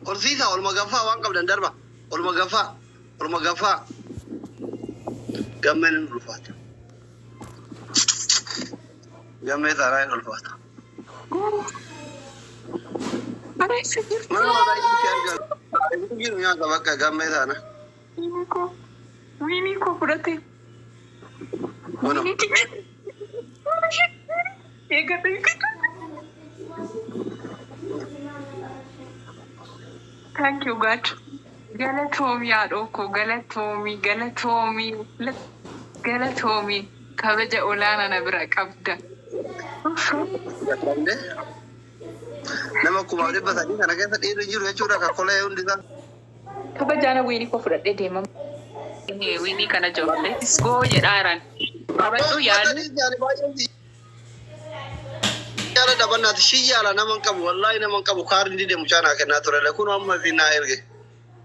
Ol siisaa, olma gaffaa waan qabdan darba. Olma gaffaa, olma gaffaa. Gammeen hin ulfaata. Gammee taanaa hin ulfaata. Ara isa jirtu. Mana mataa itti argamu. Jiru nyaata bakka gammee taana. Wiinii koo. Wiinii koo fudhate. Bueno. Wiinii kiyya. Eegadhu, eegadhu. Thank you, God. Galatoomi, haadhoo koo, galatoomi, galatoomi, galatoomi, kabaja olaanaa na bira qabda. Dadhabde. Nama 3,300 kana keessa dhiirri jiru jechuudha kan kolee hundi isaa. Kabajaana wiinii koo fudhadhee deema. Wiinii kana jiru. Let's go jedhaa jiran. Qabadhu yaalu. Yaala dhabannaati shi yaala nama hin qabu, wallaahi nama hin qabu. Kaardii dide mucaa naa kennaa ture, kun amma fi naa erge.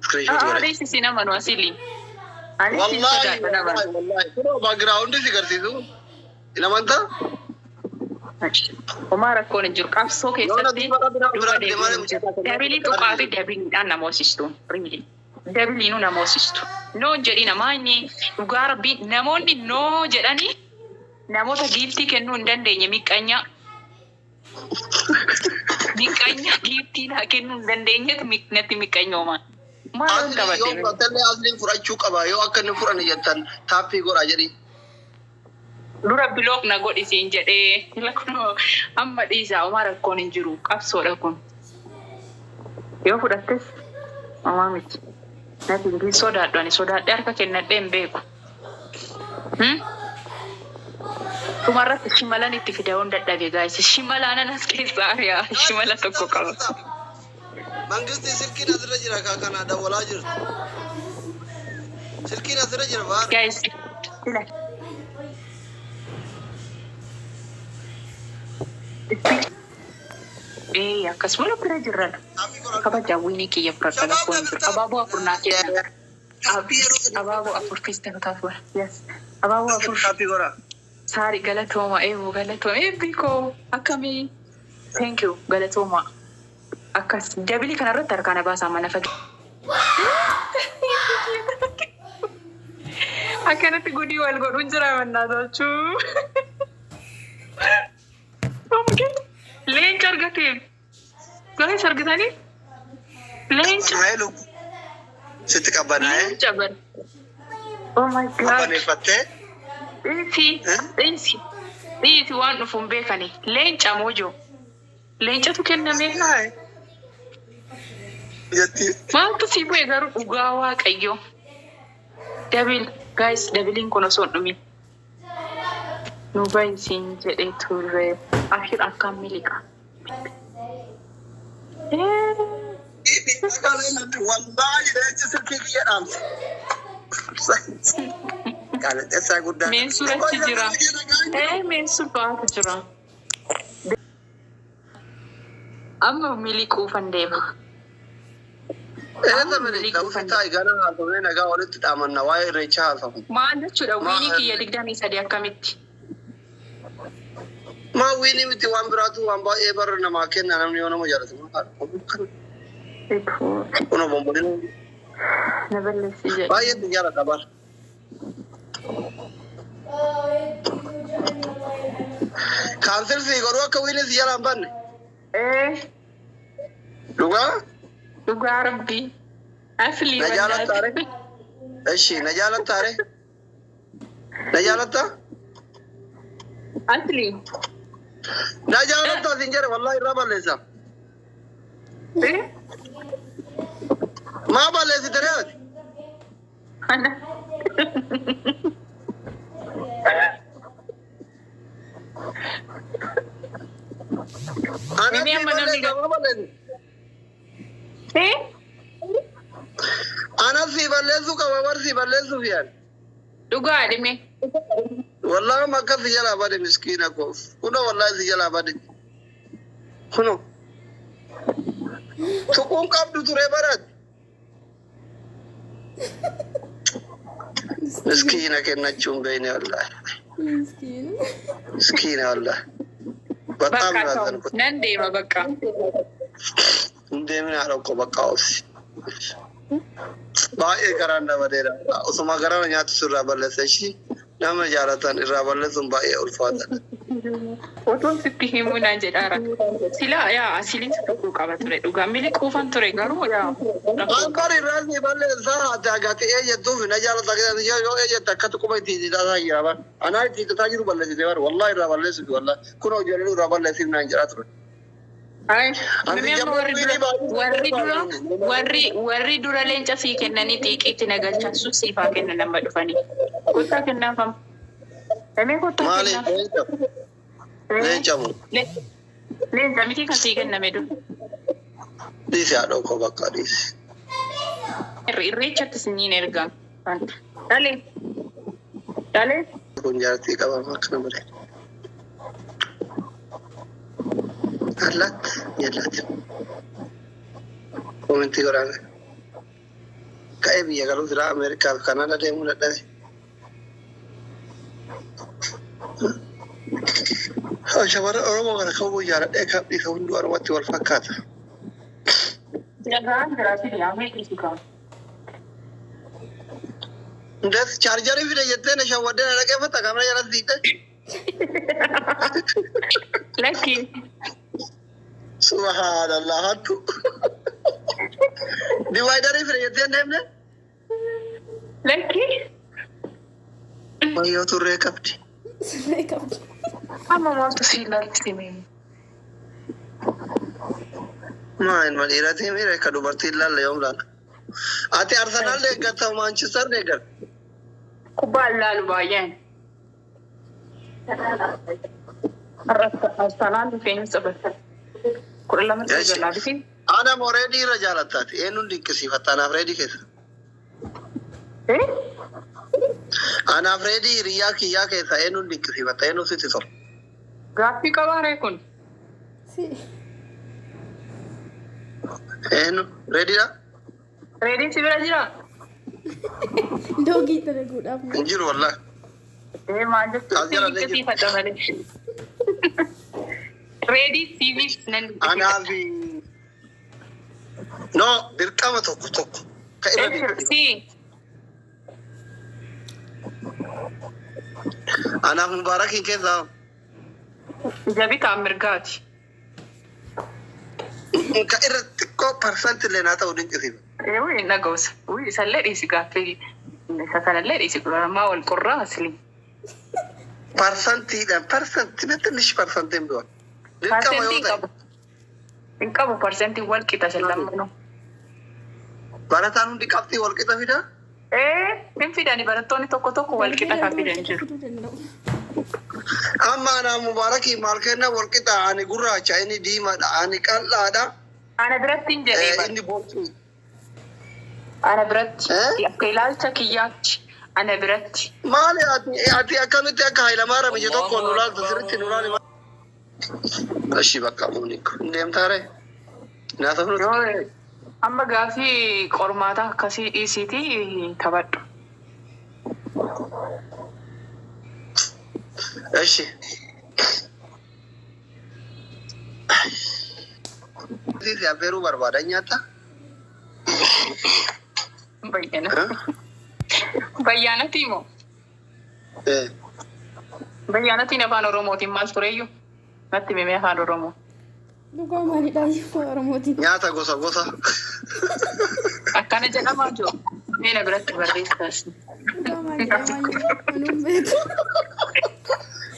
Screenshot godhe. Dhiisi, si nama nu asili. Anis sin Wallaahi sodaadha nama. Wallaahi, wallaahi, kunoo background si garsiisu. Hin amantaa? Homaa rakkoon hin jiru. Qabsoo Yoo keessatti natti bara biraa duuba biraa deemaa deebiin hin jiru. Dabilii tuqaa fi dabiliidhaan nama hoosistu. Really. Dabiliinuu nama hoosistu. No jedhi namaa inni dhugaa rabbii namoonni no jedhanii namoota giiftii kennuu hin dandeenye, miqqanyaa. Miqqanyaa giiftii naa kennuu hin dandeenyetu natti miqqanyoomaa. Maal Asli yoo qabadde? fudhatallee asliin fudhachuu qaba. Yoo akka inni fudhanne jettan tap godhaa jedhi. Dura block na godhi siin jedhee, kunoo amma dhiisaa, homaa rakkoon hin jiru, qabsoodha kun. Yoo fudhattes homaa miti. Natti hin sodaadhu, ani sodaadhee harka kennadhee hin beeku. Dhumarratti shimalan itti fida yoon dadhabe, guys. Shimalaanan as keessaa ari'a. Shimala tokko qaba. Mangisti, silkiin asirra jira, kaa kana dawwalaa jirtu. Silkiin asirra jira baara. Guys, ila. Ee, akkasuma bira jirran. Kabaja wiinii kiyya fudhadha, rakkoon hin jiru. Abaaboo afur naa kenna. Tap yeroo sadii. Abaaboo afur fiista kutaaf. Yes. Abaaboo afur. Tap godhaa. Saari, galatooma, eeboo galatooma, eebbi koo akkamii? Thank you, galatooma. Akkas dabilii kanarratti harkaan baasaa mana fakkii. Akkanatti gudii wal godhuun jira mannaa tolchuu. Leenca argatee. Guys, argitanii? Leenca. Ismaa'eel sitti qabbanaa'ee. Leenca bar. Oh my God. Qabbaneeffattee. Dhiisi, dhiisi, dhiisi, waan dhufu hin beekani. Leenca moojoo. Leencatu kenname. Jetti. Maaltu si bu'e garuu, dhugaa waaqayyo? Double, guys, dabiliin kun osoo hin dhumin. Nu bayisiin jedhee turre. Ashir akkaan miliqa. Wallaahi leenci silkii kiyya dhaamse. Gaazexeessaa guddaa. Meensuurachi jira. Meensur baatu jira. Amma miliquufan deema. Eessa miliqa? Uffata gana haasofnee nagaa walitti dhaamanna, waa'ee irreechaa haasofna. Maal jechuudha, wiinii kiyya 23 akkamitti? Maa wiinii miti, waan biraatu, waan baay'ee barra namaa kenna namni yoo nama jaalatu. Kunoo bomboliin. Na balleessi jedhe. Baay'ee si jaalladha bara. Cancel si godhuu akka wiinii si jalaa hin banne. Ee. Dhugaa? Dhugaa rabbii. Aslii. Na jaalattaa re? Eshi, na jaalattaa re? Na jaalattaa? Aslii. Na jaalattaa siin jedhe, wallahi irraa balleessa. Ee. Maa balleessite ree ati? Ana. Ana Mimi si amma namni balleessa, maa balleessite? Ee. Ana si balleessuu qaba bar, si balleessuuf yaal. Dhugaa dhime. Wallahi akka si jalaa bade, miskiina koo. Kunoo wallahi si jalaa bade. Kunoo. Tuquun qabdu ture barat. Miskiina kennachuun beeyne wallahi. Miskiin. Miskiina wallahi. በጣም Bakka ነው ta'u ያዘንኩት። nan deema bakka. እንዴ። Deemina haadha bakka obsi. Baay'ee garaan dabadeera. Osuma garaan nyaatu sirraa balleessa ishii nama jaalatan irraa balleessuun baay'ee ulfaataadha. Otoon sitti himuu naan jedhaara. Silaa yaa asiliin dhuguu qaba ture dhugaa miliquufan ture garuu yaa. Ankoon irraa si balleessaa ati agati eeyyattuuf na jaalata yoo eeyyatte akkatti quba itti hidhataa jira bar. Anaa itti hidhataa jiru balleessite bar wallahi irraa balleessuuf wallahi kun ijoolleen irraa balleessiif naan jedhaa ture. Warri dura leenca sii kennanii xiiqiitti nagalchan sun siifaa kennan nama dhufanii. Kottaa kennaafama. Damee kottaa kennaaf. Leenca moo? Leenca miti kan sii kenname dur. Dhiisi haadha koo bakka dhiisi. Irreechatti sinyiin ergaa. Dhalee. Dhalee. Kun jaartii qabama akkana bareeda. አላት የላትም? ኮመንቲ ጎራነ ka'ee biyya galuu jira Ameerikaa fi Kanaada deemuu dadhabe. Shamarran Oromoo kana kamuu jaaladhee kam dhiisa hunduu anumatti wal fakkaata. Indes chaarjarii fide jettee na shawwaddee na dhaqee fatta kaamera jala siite. Lakki. Subhanallah hattu. Dividerii fide jettee hin deemne? Lakki. Wayyoo turree qabdi. Turree qabdi. Amma maaltu si ilaalchise? Maa ilma dhiiratii miira akka dubartii ilaalle yoom laala? Ati Arsenaal deeggarta Maanchister deeggarta? Kubbaa ilaalu baay'een. Arsenaal dhufeenyus taphata. 12 jalaa bitiin. Ana moo reedii irra jaalattaati? Eenyuun dinqisiifatta? Anaaf reedii keessa. Anaaf reedii hiriyaa kiyyaa keessa eenyuun dinqisiifatta? Eenyuun sitti tola? Gaaffii qabaa ree kun? Eenyu? Reediidha? Reediin si bira jiraa? Doogii dalaguudhaaf. Hin jiru wallaahi. Maal jechuun si dinqisiifadha malee. Reedii siimiif nan Anaaf no dirqama tokko tokko ka irra dinqisiifadha. Anaaf Mubaarakiin keessaa. Jabitaan mirgaati. Ka irra xiqqoo parsantii illee naa ta'u dinqisiifa. Wii dhaga'usa. Wii isallee dhiisi gaaffii. Isa kanallee dhiisi ammaa wal qorraa asli. Parsantiidhaan parsantii na ትንሽ parsantiin biwa. Dirqama yoo ta'e. Hin qabu parsantiin wal qixa sallammanuu. Barataan hundi qabxii wal qixa fidaa? Hin fidani barattoonni tokko tokko wal qixa kan fidan jiru. Amma anaa Mubaarakii maal kenna wal qixa ani gurraacha inni diimaadha ani qal'aadha. Ana biratti hin jedhee. Inni booltuu. Ana biratti akka ilaalcha kiyyaatti ana biratti. Maali ati akkamitti akka Hayilamaariyaam ija tokkoon nu laaltu sirriitti nu laali. Ashi bakka muuniku. Deemtaare. Naasofnu. Amma gaaffii qormaataa akkasii dhiisiitii taphadhu. Ashi. Si affeeruu barbaada nyaata? Bayyana. Bayyaanatii moo? Bayyaanatiin afaan Oromootiin maal tureyyuu? Natti himee afaan Oromoo. Dhugaa maalidhaa afaan Oromootiin? Nyaata gosa gosa. Akkana jedhamaa jiru. Mee na biratti barreessaas. Dhugaa maal jedhamaa jiru? Anuun beeku.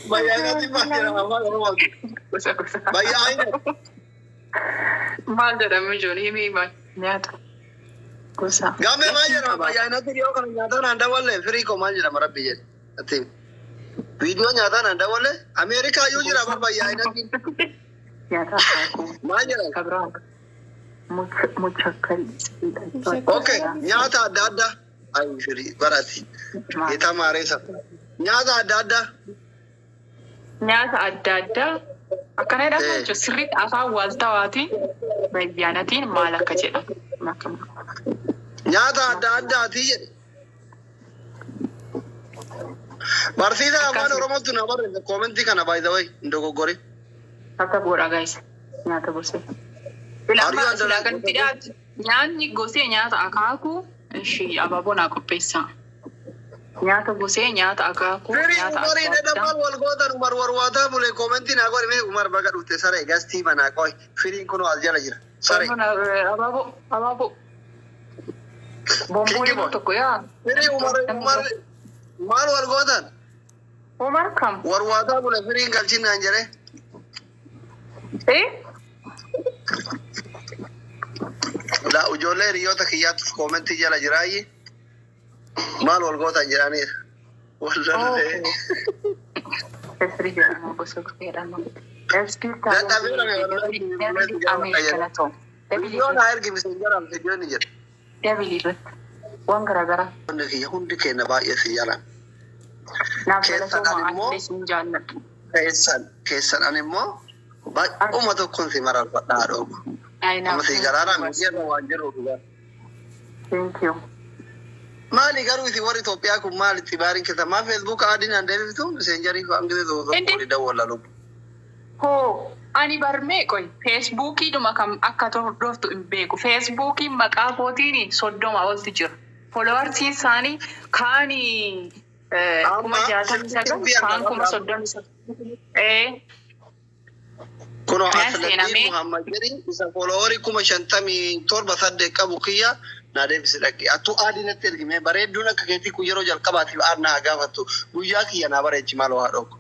Bayyaanatiin maal jedhama afaan Oromootiin? Gosa gosa. Bayyaana. Maal jedhamu jiru himii maal nyaata gosa. Gammee maal jedhama bayyaanatti dhiyoo kana nyaataa naan daballe firii koo maal jedhama rabbi jedhe. Ati viidiyoo nyaataa naan daballe Ameerikaa yoo jira bar bayyaanatti. Nyaata akaakuu. Maal jedhama? Kabraa. Muchakkal. Okay nyaata adda addaa. Ayi firii barati. Ita maaree Nyaata adda addaa. Nyaata adda addaa. Akkana jedhama jechuun sirriitti afaan waaltawaatiin bayyaanatiin maal akka jedhamu. Nyaata adda addaatii jedhe. Barsiisaa afaan Oromootu na barreesse koomentii kana by the way hin dogoggorin. Akka godha gaayisa nyaata gosa. Filama Are you silaa kan itti under- dhiyaatu nyaanni gosee nyaata akaakuu ishii abaaboo naa qopheessa. Nyaata gosee nyaata akaakuu Firii nyaata Umarii adda dhedha addaa. maal wal gootan Umar warwaataa bule koomentii naa godhi mee Umar baga dhufte saree gastii manaa qoy firiin kunoo as jala jira saree. Abaaboo abaaboo. Bomboon tokko yaa. Firii Umar Umar maal wal gootan Umar kam? warwaataa bule firiin galchinnaan jedhe. Eh? La ijoollee hiriyoota kiyyaattus koomentii jala jiraayyi maal wal gootan jedhaniira. Wallallee. Firii jedhama gosa jedhama. Viidiyoon haa ergi miseenjara viidiyoon ni jedha. Dabili irratti waan garaagaraa. Hundi kiyya hundi keenya baay'ee si jaalan. Naaf Keessan galatoomaa ani immoo- atilees hin jaalladhu. Keessan keessan ani immoo baay'uma tokkoon si mararfadha haadha. Ay, naaf Amma si garaara miidiyaa waan jiruuf. Thank you. Maali garuu isin warri Itoophiyaa kun maali itti baariin keessa maa feesbuuk adiin aan deebiftu miseenjarii fa'aan gisee tokko Indi- tokko dawwalla lubbu. Hoo ani barmee qoy feesbuukiidhuma kam akka hordoftu hin beeku. Feesbuukiin maqaa kootiin 30 oltu jira. Folowarsiin isaanii kaani 69,000 kaan 39,000. Kunoo Naa Asladdiin seenamee. Muhammad jedhi isa foloowarii 57,000 8 qabu kiyya naa deebisi dhaqi. Attuu adii natti ergime bareedduun akka keetii kun yeroo jalqabaatiif aad naa gaafattu guyyaa kiyya naa bareechi maal waa dhooku.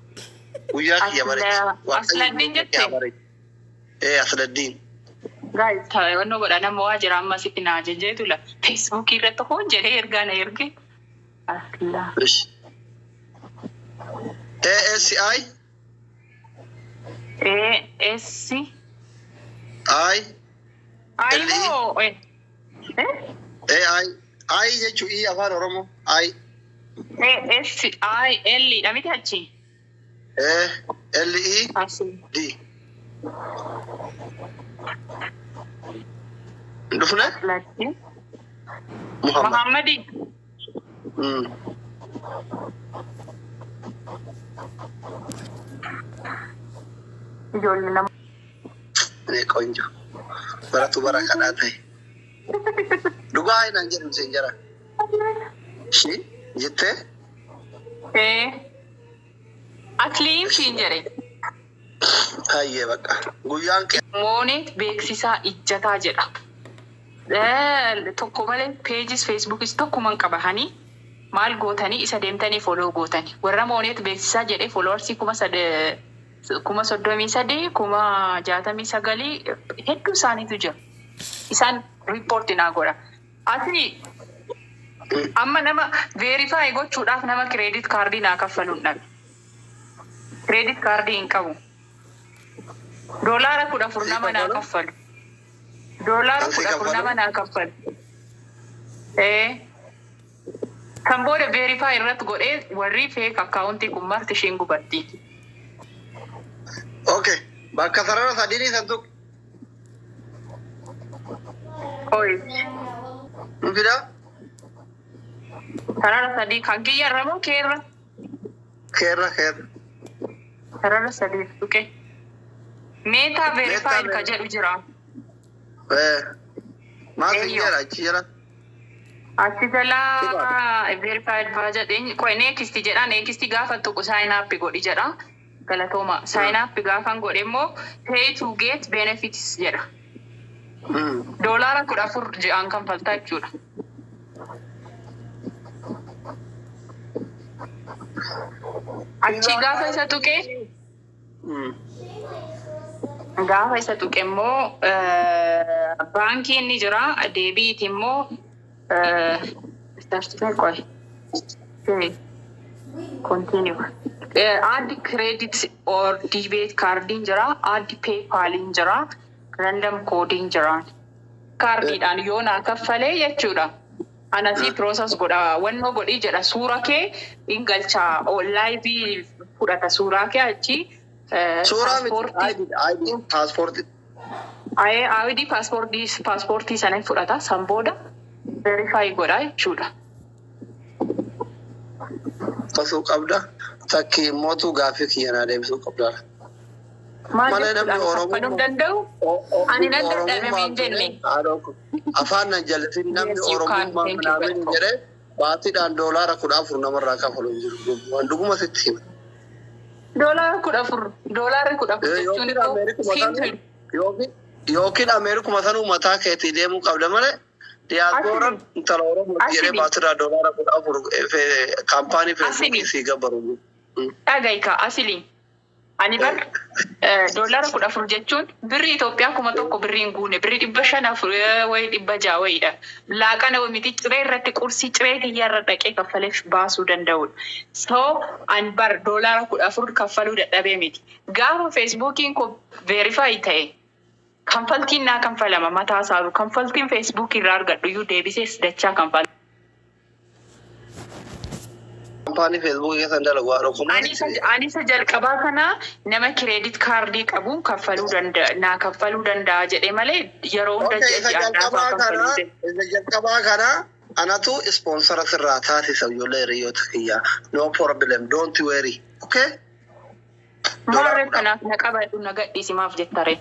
Guyyaa kiyya bareechi. Asladdiin jette? Ee Asladdiin. Guys, taphannoo godha nama waa jira amma sitti naa jejeetu la. Feesbuukii irratti hoo jedhee ergaa na erge. Aslaa. Ish. ASI A S I I L E. moo eh AI I jechuun I afaan Oromoo I A S I L dha miti achi. A L E Asi. D. Dhufne Asladdiin. Muhammad. Muhammadi. Mm. Ijoollee nama. Ni ቆንጆ baratu bara kadhaa ta'e. Dhugaa hinaan jedhu siin jara. Ishii jettee Eh. Atliin siin jedhe. hayyee bakka guyyaan kee Mooneet beeksisaa ijjataa jedha. Tokko malee peejis feesbuukis tokkuman qabahanii maal gootanii isa deemtanii foloo gootanii. Warra mooneet beeksisaa jedhee foloowarsii 33,000 69,000 hedduu isaaniitu jira. Isaan riippoorti naa godha. Ati amma nama verify gochuudhaaf nama credit kaardii naa kaffaluun dhabe. Credit kaardii hin qabu. $14 nama naa kaffalu. Doolaara Kan si 14 kaffalu? nama naa kaffalu. Kan booda verify irratti godhee warri fake akkaawuntii kun marti ishiin gubatti. Okay. Bakka sarara sadiinii san tuqu. Oyi. Nu fidaa? Sarara sadii kan kiyyarra moo keerra? Keerra keerra. Sarara sadii tuqe. Meetaa verified ka jedhu jira. Maal si Eeyyoo. jedha achi jala? Achi jalaa verified baa jedheen qoy next jedha next gaafa tuqu sign up godhi jedha. Galatooma sign up gaafan godhe immoo pay to get benefits jedha. $14 ji'aan kanfaltaa jechuudha. Achi gaafa isa tuqee gaafa isa tuqe immoo baankiin ni jira deebiiti immoo qoy continue add credit or debit cardiin jira add paypaliin jira random coding jira kaardiidhaan yoo naa kaffalee jechuudha. Anasii process godha wannoo godhii jedha suura kee hin galchaa live fudhata suuraa kee achi Suuraa miti paaspoortii ID ID paaspoortii. ID paaspoortii sana hin fudhata san booda verify godha jechuudha. Basuu qabda. Takki immootu gaaffii kiyya naa deebisuu qabda. Maal Malee namni jechuudha kaffaluu Oromoo danda'u? Ani nan dadhabe Oromummaa hin jenne. Afaan nan jallisin namni Yes, you can. Oromummaa Thank you, minaamin Belko. jedhee baatiidhaan $14 namarraa kafalu hin jiru. Waan dhuguma sitti hima. $14 $14 jechuun Yookiin immoo Ameerikuma sanuu simple. yookiin Ameerikuma sanuu mataa keetii deemuu qabda malee diyaaspooraan intala Oromoo jedhee Asili. baatiidhaan $14 kaampaanii Asili. feesbuukii sii gabbaru. Dhaga'ikaa asili. Ani bar $14 jechuun birri Itoophiyaa 1000 birri hin guune birri 500 afur wayi 600 wayiidha. Laaqana miti ciree irratti qursii ciree kiyyaarra dhaqee kaffaleef baasuu danda'udha. So an bar $14 kaffaluu dadhabee miti. Gaafa feesbuukiin koo verify ta'e kanfaltiin naa kanfalama mataa isaaru kanfaltiin feesbuukii irraa argadhu iyyuu deebisees dachaa kanfala. Kaampaanii feesbuukii keessan dalagu haadha kumaa. Ani isa jalqabaa kana nama kireedit kaardii qabuun kaffaluu danda'a naa kaffaluu danda'a jedhee malee yeroo hunda Okay, ji'a isa ji'aan naafaa jalqabaa kaffaluu kana jedhe. isa jalqabaa kana anatu ispoonsara sirraa taasisa ijoollee hiriyoota kiyyaa. No problem, don't worry. Okay? Maarree kanaaf na qabadhu na gadhiisi maaf jettare.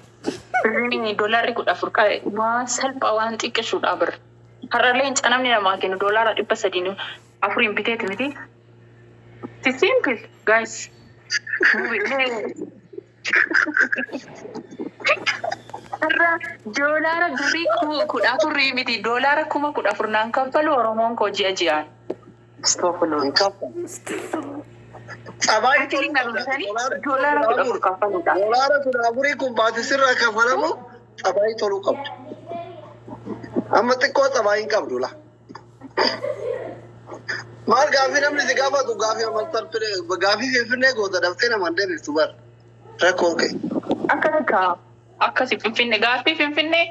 Birriin $14 qabe waan salphaa waan xiqqishuudha birra. Har'allee hin namni namaa kennu $304 biteeti miti. It's simple guys. Har'a doolaara birrii 14 miti $14,000 naan kaffalu Oromoon koo ji'a ji'aan. Astoofuloon. Hin kaffalu. Xabaayii Ati na dubbisanii $14 kaffaluudha. $14 kun baati sirraa kaffalamu xabaayii toluu qabdu. Amma xiqqoo xabaayii hin qabdu la. Maal gaafii namni si gaafatu gaafii amantaa gaafii finfinnee goota daftee nama hin deebiftu bara. Rakkoon kee. Akkasi kaa akkasi finfinne gaaffii finfinnee.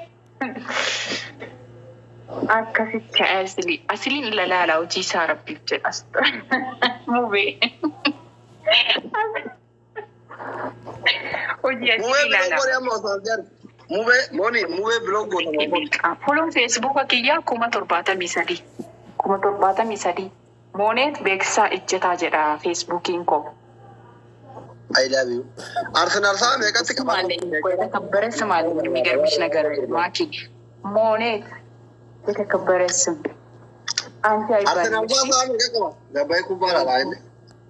Akkasitti asili asiliin lalaala hojii isaa rabbiif jedha. Mubee. Hojii Mubee asii biloo ilaala. godhe amma osoo as jarri. Mubee mooni mubee biloo goota mooni. Fuulon feesbuuka kiyyaa 73,000. 73,000. Mooneet beeksisaa ijjataa jedha feesbuukiin koo. I love you. Arsenaal sa'a meeqatti ስም አለኝ እኮ የተከበረ ስም አለኝ። የሚገርምሽ ነገር ማኪ ሞኔት የተከበረ ስም አንቺ Arsenaal አይባልም። እሺ sa'a meeqa qaba? Gabbaayii kubbaa laala inni.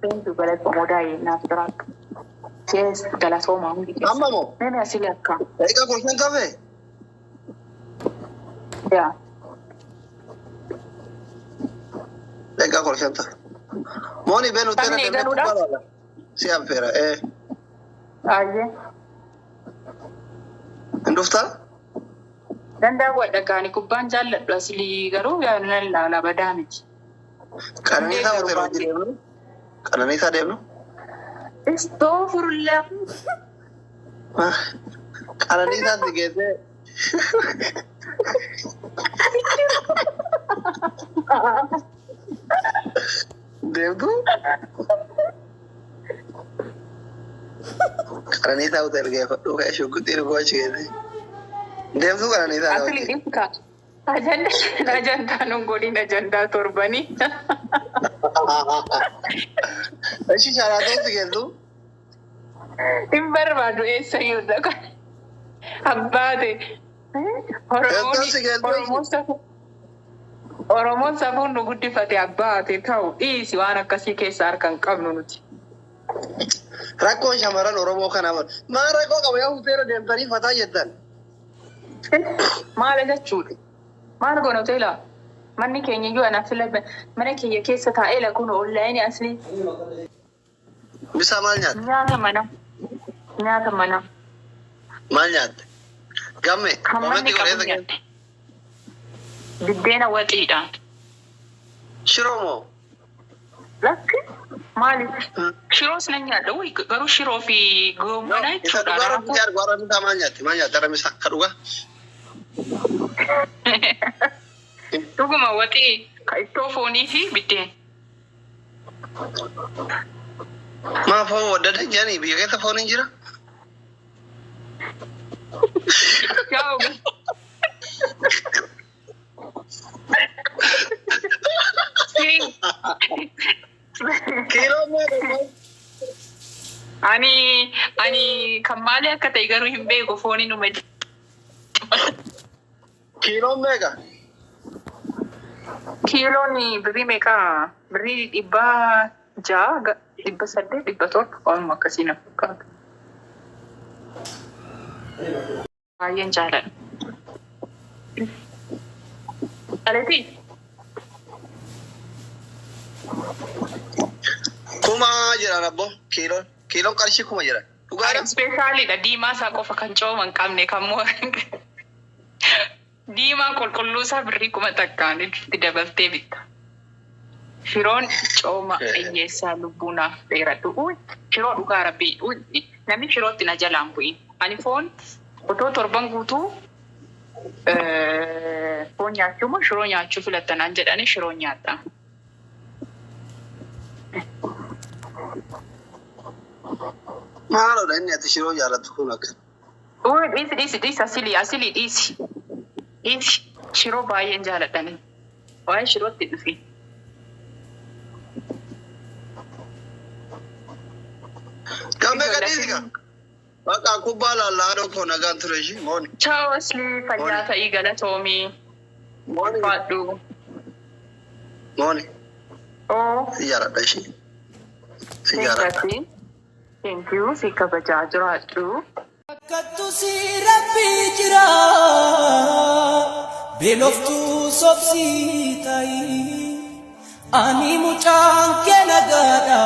Thank you galatoomaa naaf jiraadhu. Yes galatoomaa hundi keessa. Amma moo? Nami asili akka Daqiiqaa 15 tafe? yaa Daqiiqaa 15 tafe. Mooni bee nuti Taphni irra deemnee eegaluudhaaf? kubbaa laala. Si affeera. Eh. Baay'ee Hin dhuftaa? danda'a gaani kubbaan jaalladhu asilii garuu yaa nan ilaala badaa miti. Qananiisaa hoteela hojii deemnu? Qananiisaa deemnu? Istoofurla Qananiisaa si geessee deemtu? Qananiisaa hoteela geeffadhu ka'e shugguxii dhuguu achi geessee. Deemtuu qananiisaa asili hojii. dhibka ajandaa ajandaa nun godhin ajandaa torbanii. Ishi sharaatoo si geessu? Hin barbaadu eessayyuu dhaqa. Abbaate. Eessatti si geessu? Oromoon safuun nu guddifate abbaate ta'u dhiisi waan akkasii keessa harka hin qabnu nuti. Rakkoon shamarran Oromoo kanaa maal rakkoo qaba yaa hoteela deemtanii fataa jettan. Maal jechuudha? Maal goona hoteela? Manni keenya iyyuu anaaf filame mana keenya keessa taa'ee lakuun onlaayinii asii Bisaa maal nyaatte? nyaata mana. Nyaata mana. Maal nyaatte? Gamme. Kan manni Koomatti qabu godhee nyaatte. Biddeena waxiidhaan. Shiroo moo? Lakki maali? Shiroos nan nyaadha. Wuy garuu shiroo fi goommana Isa jechuudha. dhugaa rabbi jaar dhugaa rabbi maal nyaatte? Maal nyaatte? Ramisaa ka dhugaa? Dhuguma waxii ka ittoo foonii fi biddeen. Maa foon waddada jedhanii biyya keessa foon hin jira? Yaa'u. Kiiloo meeqa? Ani Ani kan maalii akka ta'e garuu hin beeku fooniin uma. Kiiloon meeqa? Kiiloon birrii meeqa? Birrii 600, 800, 700 waanuma akkasii na fakkaata. Baay'een jaaladha. Aletii? Kuma jedhan abbo kiiloon. Kiiloon qarshii 1000 jedhan. Dhugaadha? Ispeeshaalidha. Diimaa isaa qofa kan cooma hin qabne kan moo diimaan qulqulluu isaa birrii 1000n itti dabaltee bitta. Shiroon cooma hiyyeessaa lubbuu naaf dheeradhu. Uy, shiroo dhugaa rabbii. Uy, namni shirootti na jalaan bu'in. Ani foon otoo torban guutuu foon nyaachuu moo shiroo nyaachuu filatta naan jedhanii shiroo nyaadha. Maaloodha inni ati shiroo jaallattu kun akka. Uy, dhiisi dhiisi dhiisi asilii asilii dhiisi. Dhiisi shiroo baay'een jaaladhani. Waa'ee shirootti dhufi. Gammee gadhiisi gaa. Bakka kubbaa laallaa haadha koo nagaan ture ishii mooni. Ciao Asli, fayyaa ta'ii galatoomii. Mooni. Faadhu. Mooni. Oo. Si jaaladha ishii. Si jaaladha. Thank you. Si kabajaa jiraadhu. Rakkattu si rabbi jira beeloftuu sobsii ta'i ani mucaan kee nagaadha.